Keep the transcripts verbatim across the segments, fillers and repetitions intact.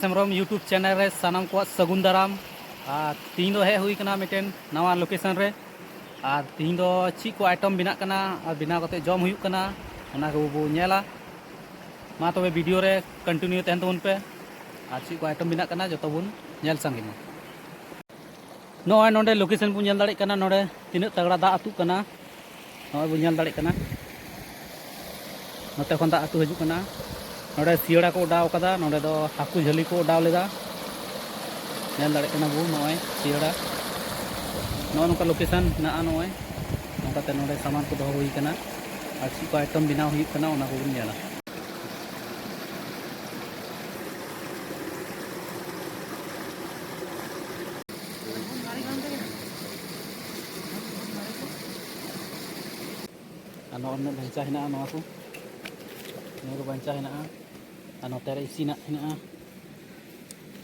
Hembrom YouTube channel ᱨᱮ ᱥᱟᱱᱟᱢ ᱠᱚᱣᱟᱜ ᱥᱟᱹᱜᱩᱱ ᱫᱟᱨᱟᱢ᱾ ᱟᱨ ᱛᱤᱦᱤᱧ ᱫᱚ ᱦᱮᱡ ᱦᱩᱭ ᱠᱟᱱᱟ ᱢᱤᱫᱴᱮᱱ ᱱᱟᱣᱟ ᱞᱳᱠᱮᱥᱚᱱ ᱨᱮ᱾ ᱟᱨ ᱛᱤᱦᱤᱧ ᱫᱚ ᱪᱮᱫ ᱠᱚ ᱟᱭᱴᱮᱢ ᱵᱮᱱᱟᱜ ᱠᱟᱱᱟ ᱟᱨ ᱵᱮᱱᱟᱣ ᱠᱟᱛᱮ ᱡᱚᱢ ᱦᱩᱭᱩᱜ ᱠᱟᱱᱟ, ᱚᱱᱟ ᱠᱚᱵᱚ ᱧᱮᱞᱟ᱾ ᱢᱟ ᱛᱚᱵᱮ ᱵᱷᱤᱰᱤᱭᱳ ᱨᱮ ᱠᱚᱱᱴᱤᱱᱤᱭᱩ ᱛᱟᱦᱮᱱ ᱛᱟᱵᱚᱱ ᱯᱮ᱾ ᱟᱨ ᱪᱮᱫ ᱠᱚ ᱟᱭᱴᱮᱢ ᱵᱮᱱᱟᱜ ᱠᱟᱱᱟ ᱡᱚᱛᱚ ᱵᱚᱱ ᱧᱮᱞ ᱥᱟᱸᱜᱮ ᱢᱟ᱾ ᱱᱚᱜᱼᱚᱭ ᱱᱚᱰᱮ ᱞᱳᱠᱮᱥᱚᱱ ᱵᱚᱱ ᱧᱮᱞ ᱫᱟᱲᱮᱭᱟᱜ ᱠᱟᱱᱟ, ᱱᱚᱰᱮ ᱛᱤᱱᱟᱹᱜ ᱛᱟᱜᱲᱟ ᱫᱟᱜ ᱟᱹᱛᱩᱜ ᱠᱟᱱᱟ᱾ ᱱᱚᱜᱼᱚᱭ ᱵᱚᱱ ᱧᱮᱞ ᱫᱟᱲᱮᱭᱟᱜ ᱠᱟᱱᱟ, ᱱᱚᱛᱮ ᱠᱷᱚᱱ ᱫᱟᱜ ᱟᱹᱛᱩ ᱦᱤᱡᱩᱜ ᱠᱟᱱᱟ᱾ ᱱᱚᱰᱮ ᱥᱤᱭᱟᱹᱲᱟ ᱠᱚ ᱚᱰᱟᱣ ᱠᱟᱫᱟ, ᱱᱚᱰᱮ ᱫᱚ ᱦᱟᱹᱠᱩ ᱡᱷᱟᱹᱞᱤ ᱠᱚ ᱚᱰᱟᱣ ᱞᱮᱫᱟ᱾ ᱧᱮᱞ ᱫᱟᱲᱮᱭᱟᱜ ᱠᱟᱱᱟ ᱵᱚᱱ ᱱᱚᱜᱼᱚᱭ ᱥᱤᱭᱟᱹᱲᱟ, ᱱᱚᱜᱼᱚ ᱱᱚᱝᱠᱟ ᱞᱳᱠᱮᱥᱚᱱ ᱦᱮᱱᱟᱜᱼᱟ᱾ ᱱᱚᱜᱼᱚᱭ ᱱᱚᱝᱠᱟᱛᱮ ᱱᱚᱰᱮ ᱥᱟᱢᱟᱱ ᱠᱚ ᱫᱚᱦᱚ ᱦᱩᱭ ᱠᱟᱱᱟ᱾ ᱟᱨ ᱪᱮᱫ ᱠᱚ ᱟᱭᱴᱮᱢ ᱵᱮᱱᱟᱣ ᱦᱩᱭᱩᱜ ᱠᱟᱱᱟ, ᱚᱱᱟ ᱠᱚᱵᱚᱱ ᱧᱮᱞᱟ᱾ ᱟᱨ ᱱᱚᱜᱼᱚᱭ ᱱᱩᱱᱟᱹᱜ ᱵᱟᱧᱪᱟ ᱦᱮᱱᱟᱜᱼᱟ ᱱᱚᱣᱟ ᱠᱚ, ᱱᱤᱭᱟᱹ ᱠᱚ ᱵᱟᱧᱪᱟ ᱦᱮᱱᱟᱜᱼᱟ᱾ ᱟᱨ ᱱᱚᱛᱮ ᱨᱮ ᱤᱥᱤᱱᱟᱜ ᱦᱮᱱᱟᱜᱼᱟ,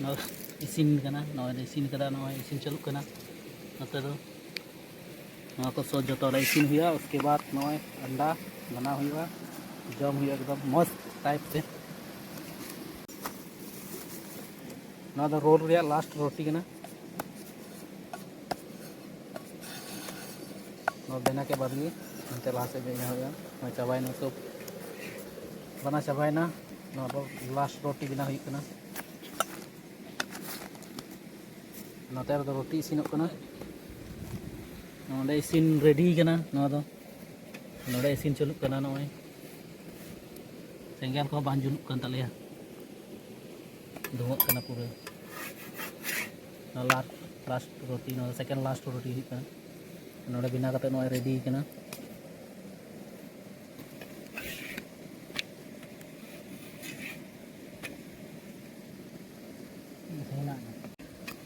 ᱱᱚᱣᱟ ᱤᱥᱤᱱ ᱠᱟᱱᱟ, ᱱᱚᱜᱼᱚᱭ ᱞᱮ ᱤᱥᱤᱱ ᱠᱟᱫᱟ, ᱱᱚᱜᱼᱚᱭ ᱤᱥᱤᱱ ᱪᱟᱹᱞᱩᱜ ᱠᱟᱱᱟ᱾ ᱱᱚᱛᱮ ᱫᱚ ᱱᱚᱣᱟ ᱠᱚ ᱥᱚᱵ ᱡᱚᱛᱚ ᱞᱮ ᱤᱥᱤᱱ ᱦᱩᱭᱩᱜᱼᱟ᱾ ᱩᱥᱠᱮ ᱵᱟᱫ ᱱᱚᱜᱼᱚᱭ ᱟᱱᱰᱟ ᱵᱮᱱᱟᱣ ᱦᱩᱭᱩᱜᱼᱟ, ᱡᱚᱢ ᱦᱩᱭᱩᱜᱼᱟ ᱮᱠᱫᱚᱢ ᱢᱚᱡᱽ ᱴᱟᱭᱤᱯ ᱛᱮ᱾ ᱱᱚᱣᱟ ᱫᱚ ᱨᱳᱞ ᱨᱮᱭᱟᱜ ᱞᱟᱥᱴ ᱨᱩᱴᱤ ᱠᱟᱱᱟ᱾ ᱱᱚᱣᱟ ᱵᱮᱱᱟᱣ ᱠᱮᱫ ᱵᱟᱫᱽ ᱜᱮ ᱱᱚᱛᱮ ᱞᱟᱦᱟ ᱥᱮᱫ ᱵᱮᱱᱟᱣ ᱦᱩᱭᱩᱜᱼᱟ᱾ ᱱᱚᱣᱟ ᱪᱟᱵᱟᱭᱮᱱᱟ ᱥᱚᱵ, ᱵᱮᱱᱟᱣ ᱪᱟᱵᱟᱭᱮᱱᱟ᱾ ᱱᱚᱣᱟ ᱫᱚ ᱞᱟᱥᱴ ᱨᱩᱴᱤ ᱵᱮᱱᱟᱣ ᱦᱩᱭᱩᱜ ᱠᱟᱱᱟ᱾ ᱱᱚᱛᱮ ᱨᱮᱫᱚ ᱨᱩᱴᱤ ᱤᱥᱤᱱᱚᱜ ᱠᱟᱱᱟ᱾ ᱱᱚᱰᱮ ᱤᱥᱤᱱ ᱨᱮᱰᱤ ᱠᱟᱱᱟ ᱱᱚᱣᱟ ᱫᱚ᱾ ᱱᱚᱰᱮ ᱤᱥᱤᱱ ᱪᱟᱹᱞᱩᱜ ᱠᱟᱱᱟ ᱱᱚᱜᱼᱚᱭ᱾ ᱥᱮᱸᱜᱮᱞ ᱠᱚᱦᱚᱸ ᱵᱟᱝ ᱡᱩᱞᱩᱜ ᱠᱟᱱ ᱛᱟᱞᱮᱭᱟ, ᱫᱷᱩᱣᱟᱹᱜ ᱠᱟᱱᱟ ᱯᱩᱨᱟᱹ᱾ ᱱᱚᱣᱟ ᱞᱟᱥᱴ, ᱞᱟᱥᱴ ᱨᱩᱴᱤ, ᱱᱚᱣᱟ ᱥᱮᱠᱮᱱᱰ ᱞᱟᱥᱴ ᱨᱩᱴᱤ ᱦᱩᱭᱩᱜ ᱠᱟᱱᱟ᱾ ᱱᱚᱰᱮ ᱵᱮᱱᱟᱣ ᱠᱟᱛᱮ ᱱᱚᱜᱼᱚᱭ ᱨᱮᱰᱤ ᱠᱟᱱᱟ᱾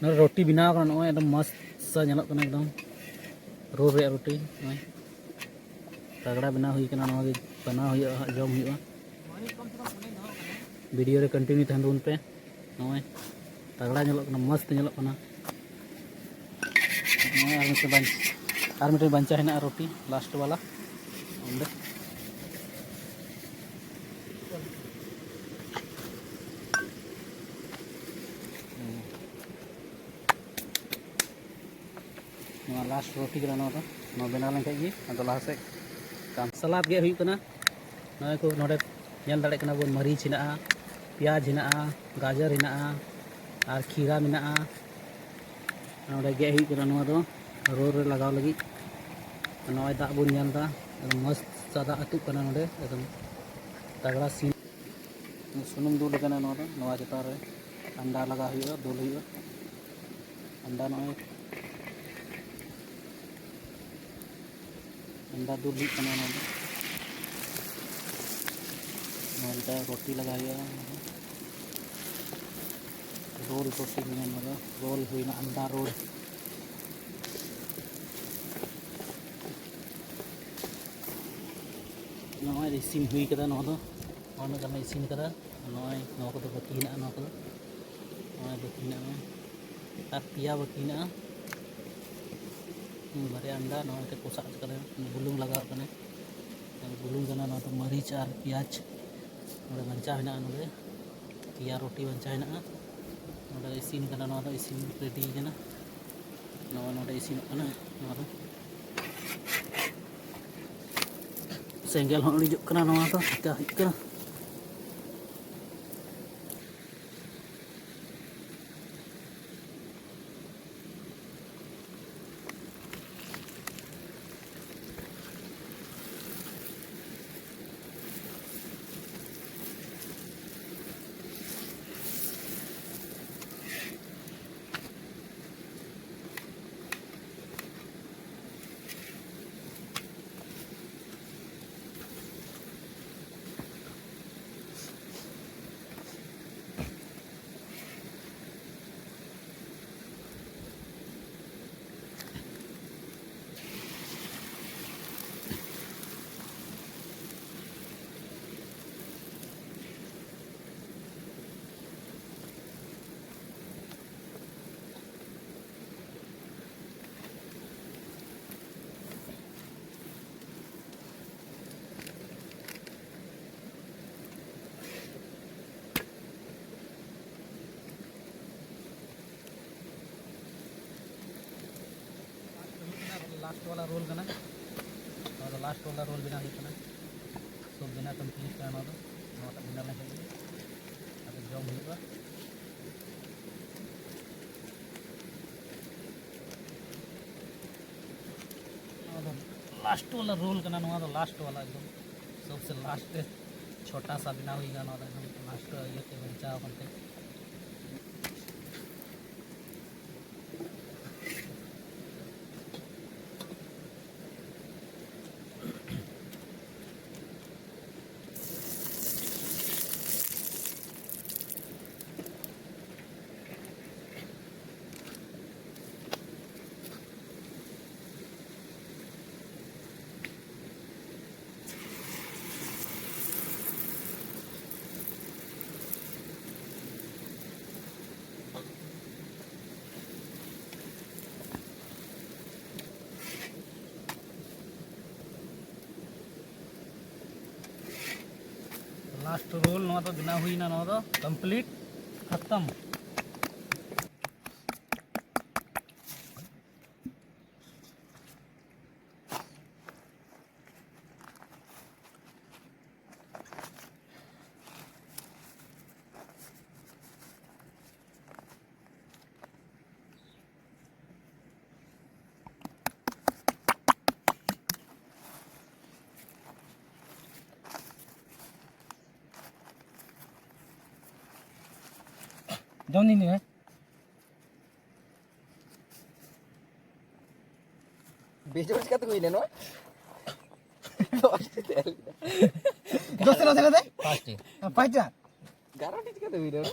ᱱᱚᱰᱮ ᱨᱩᱴᱤ ᱵᱮᱱᱟᱣ ᱠᱟᱱᱟ, ᱱᱚᱜᱼᱚᱭ ᱮᱠᱫᱚᱢ ᱢᱚᱥᱛ ᱥᱟ ᱧᱮᱞᱚᱜ ᱠᱟᱱᱟ, ᱮᱠᱫᱚᱢ ᱨᱳᱞ ᱨᱮᱭᱟᱜ ᱨᱩᱴᱤ᱾ ᱱᱚᱜᱼᱚᱭ ᱛᱟᱜᱽᱲᱟ ᱵᱮᱱᱟᱣ ᱦᱩᱭ ᱠᱟᱱᱟ, ᱱᱚᱣᱟ ᱜᱮ ᱵᱮᱱᱟᱣ ᱦᱩᱭᱩᱜᱼᱟ, ᱦᱟᱸᱜ ᱡᱚᱢ ᱦᱩᱭᱩᱜᱼᱟ᱾ ᱵᱷᱤᱰᱤᱭᱳ ᱨᱮ ᱠᱚᱱᱴᱤᱱᱤᱭᱩ ᱛᱟᱦᱮᱱ ᱛᱟᱵᱚᱱ ᱯᱮ᱾ ᱱᱚᱜᱼᱚᱭ ᱛᱟᱜᱽᱲᱟ ᱧᱮᱞᱚᱜ ᱠᱟᱱᱟ, ᱢᱚᱥᱛ ᱧᱮᱞᱚᱜ ᱠᱟᱱᱟ᱾ ᱱᱚᱜᱼᱚᱭ ᱟᱨ ᱢᱤᱫᱴᱮᱱ ᱵᱟᱧᱪ-, ᱟᱨ ᱢᱤᱫᱴᱮᱱ ᱵᱟᱧᱪᱟ ᱦᱮᱱᱟᱜᱼᱟ ᱨᱩᱴᱤ, ᱞᱟᱥᱴ ᱵᱟᱞᱟ ᱚᱸᱰᱮ᱾ ᱱᱚᱣᱟ ᱞᱟᱥᱴ ᱨᱩᱴᱤ ᱠᱟᱱᱟ ᱱᱚᱣᱟ ᱫᱚ᱾ ᱱᱚᱣᱟ ᱵᱮᱱᱟᱣ ᱞᱮᱱᱠᱷᱟᱡ ᱜᱮ ᱟᱫᱚ ᱞᱟᱦᱟ ᱥᱮᱫ ᱠᱟᱢ᱾ ᱥᱟᱞᱟᱫ ᱜᱮ ᱦᱩᱭᱩᱜ ᱠᱟᱱᱟ᱾ ᱱᱚᱜᱼᱚᱭ ᱠᱚ ᱱᱚᱰᱮ ᱧᱮᱞ ᱫᱟᱲᱮᱭᱟᱜ ᱠᱟᱱᱟ ᱵᱚᱱ, ᱢᱟᱹᱨᱤᱪ ᱦᱮᱱᱟᱜᱼᱟ, ᱯᱮᱸᱭᱟᱡᱽ ᱦᱮᱱᱟᱜᱼᱟ, ᱜᱟᱡᱚᱨ ᱦᱮᱱᱟᱜᱼᱟ, ᱟᱨ ᱠᱷᱤᱨᱟ ᱢᱮᱱᱟᱜᱼᱟ᱾ ᱱᱚᱰᱮ ᱜᱮᱫ ᱦᱩᱭᱩᱜ ᱠᱟᱱᱟ ᱱᱚᱣᱟ ᱫᱚ ᱨᱳᱞ ᱨᱮ ᱞᱟᱜᱟᱣ ᱞᱟᱹᱜᱤᱫ᱾ ᱱᱚᱜᱼᱚᱭ ᱫᱟᱜ ᱵᱚᱱ ᱧᱮᱞ ᱮᱫᱟ, ᱮᱠᱫᱚᱢ ᱢᱚᱡᱽ ᱥᱟᱫᱟ ᱟᱹᱛᱩᱜ ᱠᱟᱱᱟ ᱱᱚᱰᱮ, ᱮᱠᱫᱚᱢ ᱛᱟᱜᱲᱟ ᱥᱤᱱ᱾ ᱥᱩᱱᱩᱢ ᱫᱩᱞ ᱟᱠᱟᱱᱟ ᱱᱚᱣᱟ ᱫᱚ, ᱱᱚᱣᱟ ᱪᱮᱛᱟᱱ ᱨᱮ ᱟᱱᱰᱟ ᱞᱟᱜᱟᱣ ᱦᱩᱭᱩᱜᱼᱟ, ᱫᱩᱞ ᱦᱩᱭᱩᱜᱼᱟ᱾ ᱟᱱᱰᱟ ᱱᱚᱜᱼᱚᱭ ᱟᱱᱰᱟ ᱫᱩᱞ ᱦᱩᱭᱩᱜ ᱠᱟᱱᱟ ᱱᱚᱣᱟ ᱫᱚ᱾ ᱱᱚᱣᱟ ᱞᱮᱠᱟ ᱨᱩᱴᱤ ᱞᱟᱜᱟᱣ ᱦᱩᱭᱩᱜᱼᱟ᱾ ᱨᱳᱞ ᱨᱩᱴᱤ ᱦᱩᱭᱱᱟ ᱱᱚᱣᱟ ᱫᱚ, ᱨᱳᱞ ᱦᱩᱭᱱᱟ, ᱟᱱᱰᱟ ᱨᱳᱞ᱾ ᱱᱚᱜᱼᱚᱭ ᱤᱥᱤᱱ ᱦᱩᱭ ᱠᱟᱫᱟ ᱱᱚᱣᱟ ᱫᱚ, ᱱᱚᱜᱼᱚᱭ ᱱᱚᱝᱠᱟ ᱞᱮ ᱤᱥᱤᱱ ᱠᱟᱫᱟ᱾ ᱱᱚᱜᱼᱚᱭ ᱱᱚᱣᱟ ᱠᱚᱫᱚ ᱵᱟᱹᱠᱤ ᱦᱮᱱᱟᱜᱼᱟ, ᱱᱚᱣᱟ ᱠᱚᱫᱚ ᱱᱚᱜᱼᱚᱭ ᱵᱟᱹᱠᱤ ᱦᱮᱱᱟᱜᱼᱟ, ᱟᱨ ᱯᱮᱭᱟ ᱵᱟᱹᱠᱤ ᱦᱮᱱᱟᱜᱼᱟ᱾ ᱦᱩᱸ, ᱵᱟᱨᱭᱟ ᱟᱱᱰᱟ, ᱱᱚᱣᱟ ᱢᱤᱫᱴᱮᱱ ᱠᱚᱥᱟᱜ ᱠᱟᱱᱟ, ᱵᱩᱞᱩᱝ ᱞᱟᱜᱟᱣ ᱠᱟᱱᱟ, ᱵᱩᱞᱩᱝ ᱠᱟᱱᱟ, ᱱᱚᱣᱟ ᱫᱚ ᱢᱟᱹᱨᱤᱪ ᱟᱨ ᱯᱮᱸᱭᱟᱡᱽ ᱱᱚᱰᱮ ᱵᱟᱧᱪᱟᱣ ᱦᱮᱱᱟᱜᱼᱟ, ᱱᱚᱰᱮ ᱯᱮᱭᱟ ᱨᱩᱴᱤ ᱵᱟᱧᱪᱟᱣ ᱦᱮᱱᱟᱜᱼᱟ᱾ ᱱᱚᱰᱮ ᱤᱥᱤᱱ ᱠᱟᱱᱟ, ᱱᱚᱣᱟ ᱫᱚ ᱤᱥᱤᱱ ᱨᱮᱰᱤ ᱠᱟᱱᱟ, ᱱᱚᱣᱟ ᱱᱚᱰᱮ ᱤᱥᱤᱱᱚᱜ ᱠᱟᱱᱟ᱾ ᱱᱚᱣᱟ ᱫᱚ ᱥᱮᱸᱜᱮᱞ ᱦᱚᱸ ᱤᱬᱤᱡᱚᱜ ᱠᱟᱱᱟ, ᱱᱚᱣᱟ ᱫᱚ ᱪᱤᱠᱟ ᱦᱩᱭᱩᱜ ᱠᱟᱱᱟ᱾ ᱵᱟᱞᱟ ᱨᱳᱞ ᱠᱟᱱᱟ᱾ ᱱᱚᱣᱟ ᱫᱚ ᱞᱟᱥᱴ ᱵᱟᱞᱟ ᱨᱳᱞ ᱵᱮᱱᱟᱣ ᱦᱩᱭᱩᱜ ᱠᱟᱱᱟ᱾ ᱥᱚᱵ ᱵᱮᱱᱟᱣ ᱠᱚᱢᱯᱞᱤᱴ ᱠᱟᱱᱟ᱾ ᱱᱚᱣᱟ ᱫᱚ, ᱱᱚᱣᱟᱴᱟᱜ ᱵᱮᱱᱟᱣ ᱞᱮᱱᱠᱷᱟᱱ ᱜᱮ ᱟᱫᱚ ᱡᱚᱢ ᱦᱩᱭᱩᱜᱼᱟ᱾ ᱱᱚᱣᱟ ᱫᱚ ᱞᱟᱥᱴ ᱵᱟᱞᱟ ᱨᱳᱞ ᱠᱟᱱᱟ᱾ ᱱᱚᱣᱟ ᱫᱚ ᱞᱟᱥᱴ ᱵᱟᱞᱟ ᱮᱠᱫᱚᱢ ᱥᱚᱵᱥᱮ ᱞᱟᱥᱴ ᱨᱮ ᱪᱷᱳᱴᱟ ᱥᱟ ᱵᱮᱱᱟᱣ ᱦᱩᱭ ᱠᱟᱱᱟ᱾ ᱱᱚᱣᱟ ᱫᱚ ᱮᱠᱫᱚᱢ ᱞᱟᱥᱴ ᱤᱭᱟᱹᱛᱮ ᱵᱟᱧᱪᱟᱣ ᱟᱠᱟᱱ ᱛᱮ᱾ ᱞᱟᱥᱴ ᱨᱳᱞ ᱱᱚᱣᱟ ᱫᱚ ᱵᱮᱱᱟᱣ ᱦᱩᱭᱱᱟ, ᱱᱚᱣᱟ ᱫᱚ ᱠᱚᱢᱯᱞᱤᱴ ᱠᱷᱟᱛᱟᱢ᱾ ᱡᱚᱢ ᱫᱤᱧ ᱞᱟᱹᱭ ᱢᱮ᱾ ᱵᱮᱡᱚ ᱪᱤᱠᱟᱹᱛᱮ ᱦᱩᱭ ᱞᱮᱱᱟ? ᱫᱚᱥ ᱨᱮ ᱫᱚᱥ ᱨᱮ ᱫᱮ? ᱯᱟᱸᱪᱴᱤ᱾ ᱯᱟᱸᱪᱴᱟ᱾ ᱜᱟᱨᱚᱴᱤ ᱪᱤᱠᱟᱹᱛᱮ ᱦᱩᱭ ᱞᱮᱱᱟ?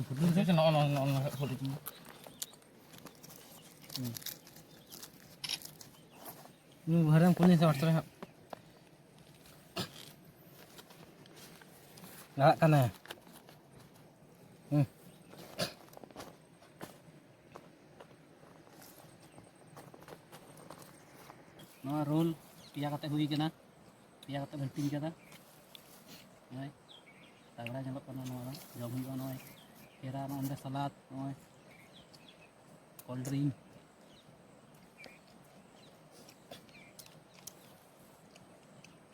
ᱯᱷᱩᱴᱵᱚᱞ ᱠᱷᱮᱞ ᱠᱟᱱᱟ, ᱚᱱᱟ, ᱚᱱᱟ, ᱚᱱᱟ ᱯᱷᱩᱴᱵᱚᱞ ᱠᱷᱮᱞ᱾ ᱦᱩᱸ᱾ ᱱᱩᱭ ᱵᱷᱟᱨᱮᱢ ᱠᱩᱞᱤ ᱥᱮ WhatsApp ᱨᱮ ᱦᱟᱸᱜ᱾ ᱞᱟᱲᱟᱜ ᱠᱟᱱᱟ᱾ ᱦᱩᱸ᱾ ᱱᱚᱣᱟ ᱨᱳᱞ ᱯᱮᱭᱟ ᱠᱟᱛᱮ ᱦᱩᱭ ᱠᱟᱱᱟ, ᱯᱮᱭᱟ ᱠᱟᱛᱮ ᱵᱚᱱ ᱦᱟᱹᱴᱤᱧ ᱠᱟᱫᱟ᱾ ᱱᱚᱜᱼᱚᱭ ᱛᱟᱜᱽᱲᱟ ᱧᱮᱞᱚᱜ ᱠᱟᱱᱟ, ᱱᱚᱣᱟ ᱫᱚ ᱡᱚᱢ ᱦᱩᱭᱩᱜᱼᱟ᱾ ᱱᱚᱜᱼᱚᱭ ᱠᱮᱨᱟ, ᱱᱚᱜᱼᱚᱭ ᱱᱚᱰᱮ ᱥᱟᱞᱟᱫ, ᱱᱚᱜᱼᱚᱭ ᱠᱳᱞᱰ ᱰᱨᱤᱝᱠ,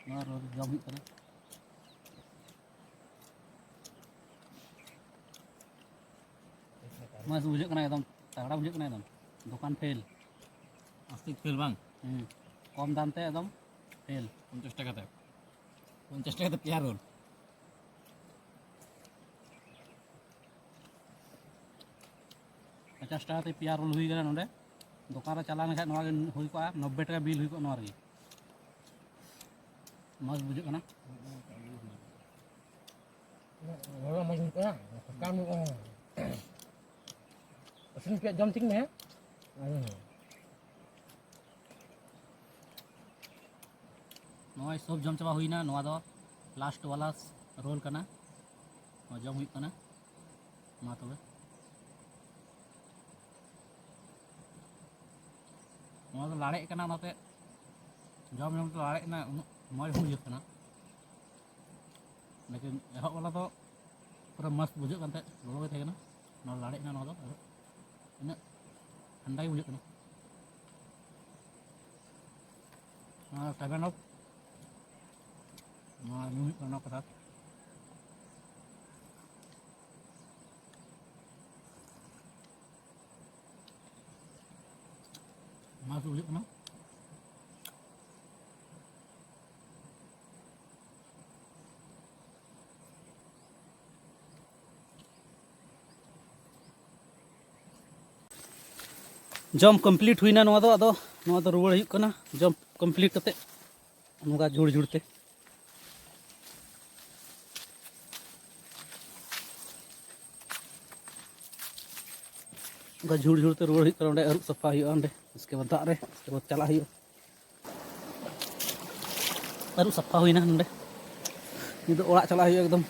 ᱱᱚᱣᱟ ᱨᱳᱞ ᱡᱚᱢ ᱦᱩᱭᱩᱜ ᱠᱟᱱᱟ᱾ ᱢᱚᱡᱽ ᱵᱩᱡᱷᱟᱹᱜ ᱠᱟᱱᱟ, ᱮᱠᱫᱚᱢ ᱛᱟᱜᱲᱟ ᱵᱩᱡᱷᱟᱹᱜ ᱠᱟᱱᱟ, ᱮᱠᱫᱚᱢ ᱫᱚᱠᱟᱱ ᱯᱷᱮᱞ᱾ ᱟᱥᱛᱤᱠ ᱯᱷᱮᱞ ᱵᱟᱝ? ᱦᱩᱸ, ᱠᱚᱢ ᱫᱟᱢ ᱛᱮ ᱮᱠᱫᱚᱢ ᱯᱷᱮᱞ᱾ ᱯᱚᱧᱪᱟᱥ ᱴᱟᱠᱟ ᱛᱮ, ᱯᱚᱧᱪᱟᱥ ᱴᱟᱠᱟ ᱛᱮ ᱯᱮᱭᱟ ᱨᱳᱞ᱾ ᱯᱚᱧᱪᱟᱥ ᱴᱟᱠᱟ ᱛᱮ ᱯᱮᱭᱟ ᱨᱳᱞ ᱦᱩᱭ ᱠᱟᱱᱟ ᱱᱚᱰᱮ᱾ ᱫᱚᱠᱟᱱ ᱨᱮ ᱪᱟᱞᱟᱣ ᱞᱮᱱᱠᱷᱟᱱ ᱱᱚᱣᱟ ᱜᱮ ᱦᱩᱭ ᱠᱚᱜᱼᱟ, ᱱᱚᱵᱵᱳᱭ ᱴᱟᱠᱟ ᱵᱤᱞ ᱦᱩᱭ ᱠᱚᱜᱼᱟ ᱱᱚᱣᱟ ᱨᱮᱜᱮ᱾ ᱢᱚᱡᱽ ᱵᱩᱡᱷᱟᱹᱜ ᱠᱟᱱᱟ᱾ ᱞᱚᱞᱚ ᱢᱚᱡᱽ ᱵᱩᱡᱷᱟᱹᱜ ᱠᱟᱱᱟ, ᱥᱟᱠᱟᱢ ᱵᱩᱡᱷᱟᱹᱜ ᱠᱟᱱᱟ᱾ ᱤᱥᱤᱱ ᱯᱮ ᱡᱚᱢ ᱴᱷᱤᱠ ᱢᱮ᱾ ᱱᱚᱜᱼᱚᱭ ᱥᱚᱵ ᱡᱚᱢ ᱪᱟᱵᱟ ᱦᱩᱭᱱᱟ᱾ ᱱᱚᱣᱟ ᱫᱚ ᱞᱟᱥᱴ ᱵᱟᱞᱟ ᱨᱳᱞ ᱠᱟᱱᱟ, ᱱᱚᱣᱟ ᱡᱚᱢ ᱦᱩᱭᱩᱜ ᱠᱟᱱᱟ᱾ ᱢᱟ ᱛᱚᱵᱮ, ᱱᱚᱣᱟ ᱫᱚ ᱞᱟᱲᱮᱜ ᱠᱟᱱᱟ, ᱚᱱᱟᱛᱮ ᱡᱚᱢ ᱡᱚᱢ ᱛᱮ ᱞᱟᱲᱮᱜ ᱠᱟᱱᱟ, ᱩᱱᱟᱹᱜ ᱢᱚᱡᱽ ᱵᱟᱝ ᱵᱩᱡᱷᱟᱹᱜ ᱠᱟᱱᱟ᱾ ᱞᱮᱠᱤᱱ ᱮᱦᱚᱵ ᱵᱟᱞᱟ ᱫᱚ ᱯᱩᱨᱟᱹ ᱢᱚᱥᱛ ᱵᱩᱡᱷᱟᱹᱜ ᱠᱟᱱ ᱛᱟᱦᱮᱸᱫ, ᱞᱚᱞᱚ ᱜᱮ ᱛᱟᱦᱮᱸ ᱠᱟᱱᱟ᱾ ᱱᱚᱣᱟ ᱞᱟᱲᱮᱜ ᱠᱟᱱᱟ, ᱱᱚᱣᱟ ᱫᱚ ᱟᱫᱚ ᱤᱱᱟᱹᱜ ᱴᱷᱟᱱᱰᱟ ᱜᱮ ᱵᱩᱡᱷᱟᱹᱜ ᱠᱟᱱᱟ᱾ ᱱᱚᱣᱟ ᱥᱮᱵᱷᱮᱱ ᱟᱯ, ᱱᱚᱣᱟ ᱧᱩ ᱦᱩᱭᱩᱜ ᱠᱟᱱᱟ ᱱᱚᱣᱟ ᱠᱚ ᱥᱟᱛ᱾ ᱢᱚᱡᱽ ᱵᱩᱡᱷᱟᱹᱜ ᱠᱟᱱᱟ᱾ ᱡᱚᱢ ᱠᱚᱢᱯᱞᱤᱴ ᱦᱩᱭᱱᱟ ᱱᱚᱣᱟ ᱫᱚ᱾ ᱟᱫᱚ ᱱᱚᱣᱟ ᱫᱚ ᱨᱩᱣᱟᱹᱲ ᱦᱩᱭᱩᱜ ᱠᱟᱱᱟ ᱡᱚᱢ ᱠᱚᱢᱯᱞᱤᱴ ᱠᱟᱛᱮ, ᱱᱚᱝᱠᱟ ᱡᱷᱩᱲ ᱡᱷᱩᱲ ᱛᱮ᱾ ᱚᱱᱠᱟ ᱡᱷᱩᱲ ᱡᱷᱩᱲ ᱛᱮ ᱨᱩᱣᱟᱹᱲ ᱦᱩᱭᱩᱜ ᱠᱟᱱᱟ᱾ ᱚᱸᱰᱮ ᱟᱹᱨᱩᱵ ᱥᱟᱯᱷᱟ ᱦᱩᱭᱩᱜᱼᱟ, ᱚᱸᱰᱮ ᱩᱥᱠᱮ ᱵᱟᱫ ᱫᱟᱜ ᱨᱮ, ᱩᱥᱠᱮ ᱵᱟᱫ ᱪᱟᱞᱟᱜ ᱦᱩᱭᱩᱜᱼᱟ᱾ ᱟᱹᱨᱩᱵ ᱥᱟᱯᱷᱟ ᱦᱩᱭᱱᱟ ᱱᱚᱸᱰᱮ᱾ ᱱᱤᱛᱚᱜ ᱚᱲᱟᱜ ᱪᱟᱞᱟᱜ ᱦᱩᱭᱩᱜᱼᱟ ᱮᱠᱫᱚᱢ᱾